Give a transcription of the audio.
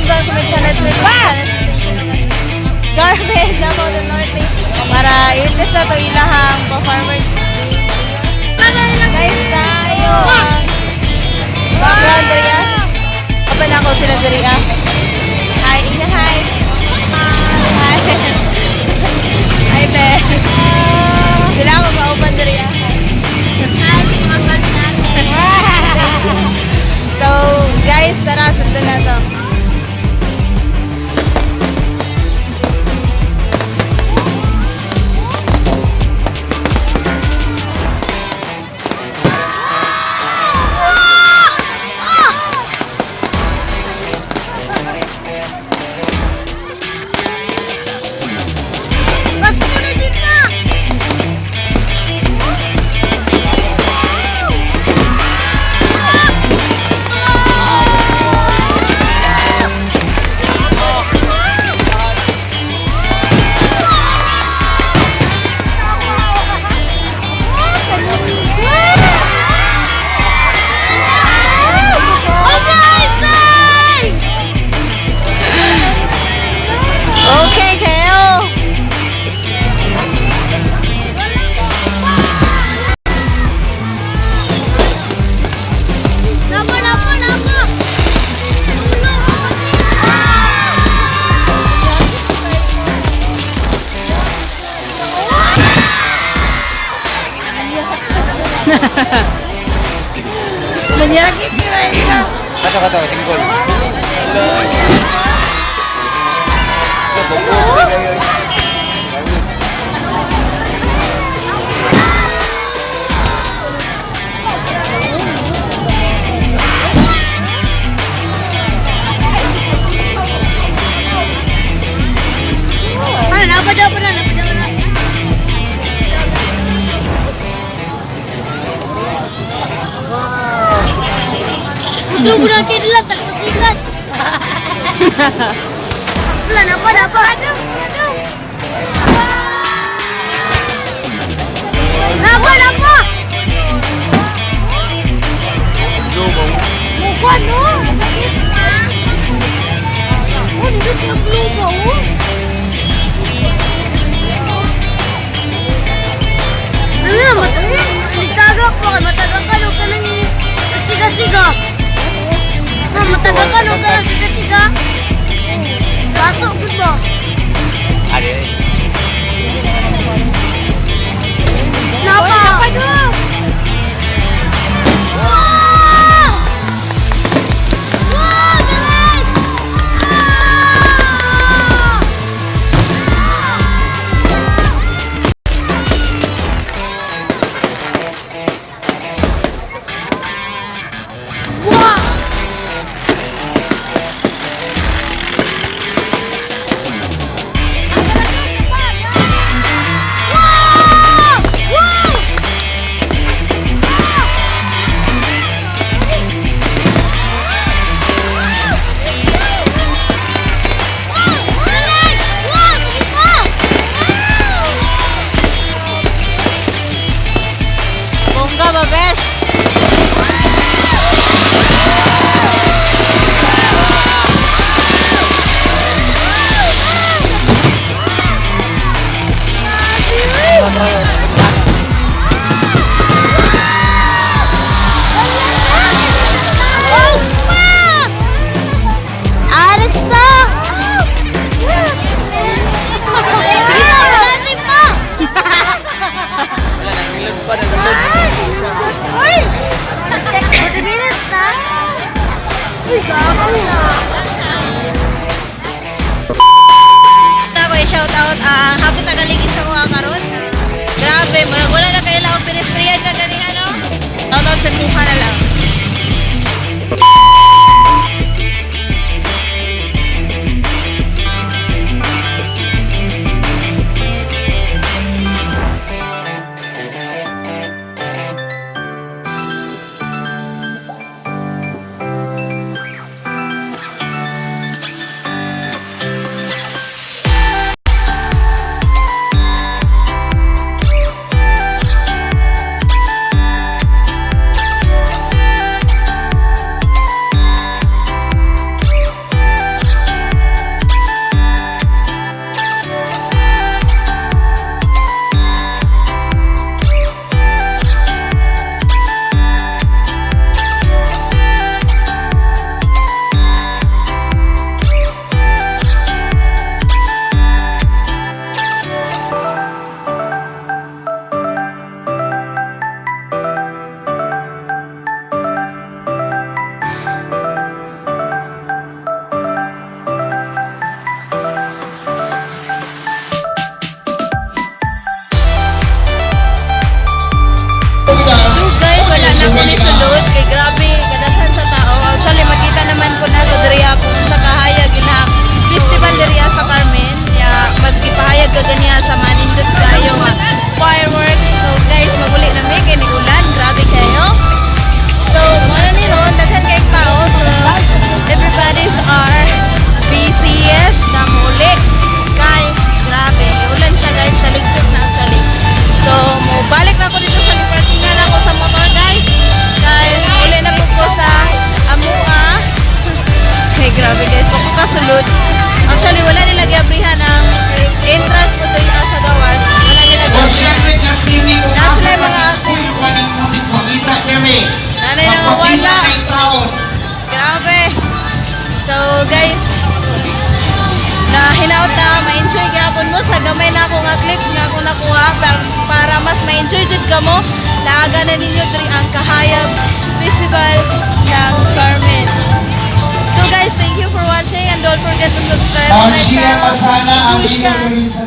Welcome back to my channel. It's my channel. Garmin, Davao del Norte. Para i-witness na to ilahang performance. Guys, tayo ang background diri ah. Kapan ako sila diri ah. Hi, Ina, hi. Hi. Hi, be. Sila ako mauban diri ah. Hi, mga fans natin. So, guys, tara, sundan na to. Basta na dyan na! Amazing! Okay, kayo. Lapa, lapa, lapa! Ulo, kapatid! Manyakit ka. Kato, kato, single. Ano, napadyaw pa na, napadyaw pa na. Utro ko na kidlat, tagpasikat. Wala, napa, napa. Napa, napa! Mukha, no? Sakit na. Oh, nindot yung blue ba, oh? Ano na, nagtaga pa ka, mataga ka, no, ka nang nagsiga-siga. Na, mataga ka, no, ka nang siga-siga. Kaso, good ba? Ade. Napa! Wow! Wow, galing! Ah! Wow! Wow! Wow! Wow! Galing! Wow! Sige pa! Bongga ba, besh? Oh! Pa! Arsa! Sige pa! Palatin pa! Wala, nag-reload pa, nag-reload. Uy! 40 minutes na? Uy, gago na. Ako i-shout out ang happy Tagaligis ako karon. Grabe, murag wala na kaila og pedestrian ka ganiha, no? Shout out sa mukha na lang. Wala nila giabrihan ang entrance po diri sa gawas. Wala nila O giabrihan. syempre kasimi kung Nasa asa mga mga puyo kaning music makita kami. Nanay nang wala. Taon. Grabe. So guys, na hinaut na ma-enjoy gyapon mo sa gamay na ako nga clips nga ako nakuha para mas ma-enjoy jud kamo. Naaga na ninyo diri ang Kahayag Festival ng Carmen. So guys, thank you for watching and don't forget to subscribe On to my Sheila channel. Pasana ang Push winner ka. diri sa